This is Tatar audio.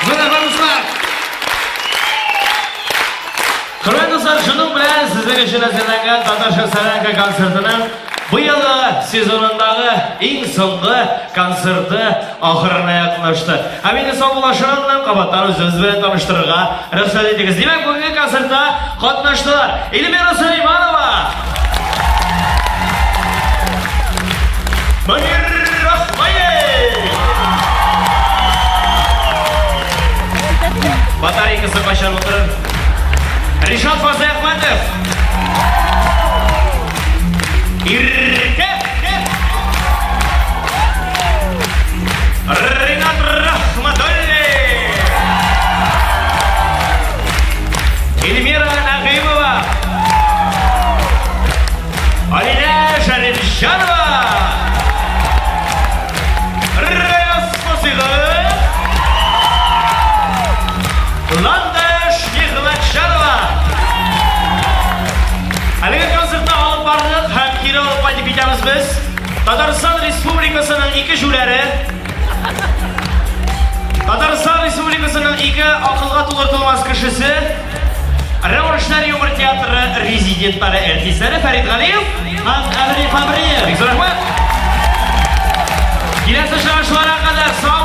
Зур рәхмәт, дуслар! Хөрмәтле дуслар, шуның белән сезнең өчен әзерләнгән Татарча солянка концертының быелгы сезонындагы иң соңгы концерты ахырына якынлашты. Һәм инде саубуллашыр алдыннан кабаттан үзебез белән таныштырырга рөхсәт итегез. Димәк, бүгенге концертта катнаштылар Эльмира Сулейманова, Мөнир Рахмаев, Батарейкасы кайчан утырыр? Ришат Фазлыәхмәтов. Иркә. Ринат Рахматуллин. Эльмира Нәгыймова. Алинә Шәрифҗанова. Раяз Фасыйхов. Ландыш Нигъмәтҗанова. Әлеге концертны алып бардык һәм кире алып кайтып китәбез без. Татарстан Республикасының ике җүләре, Татарстан Республикасының ике акылга тулыр-тулмас кешесе, Рәвешләр юмор театры резидентлары артистлары Фәрит Галиев һәм Әмри Фабриев. Бик зур рәхмәт. Киләсе очрашуларга кадәр сау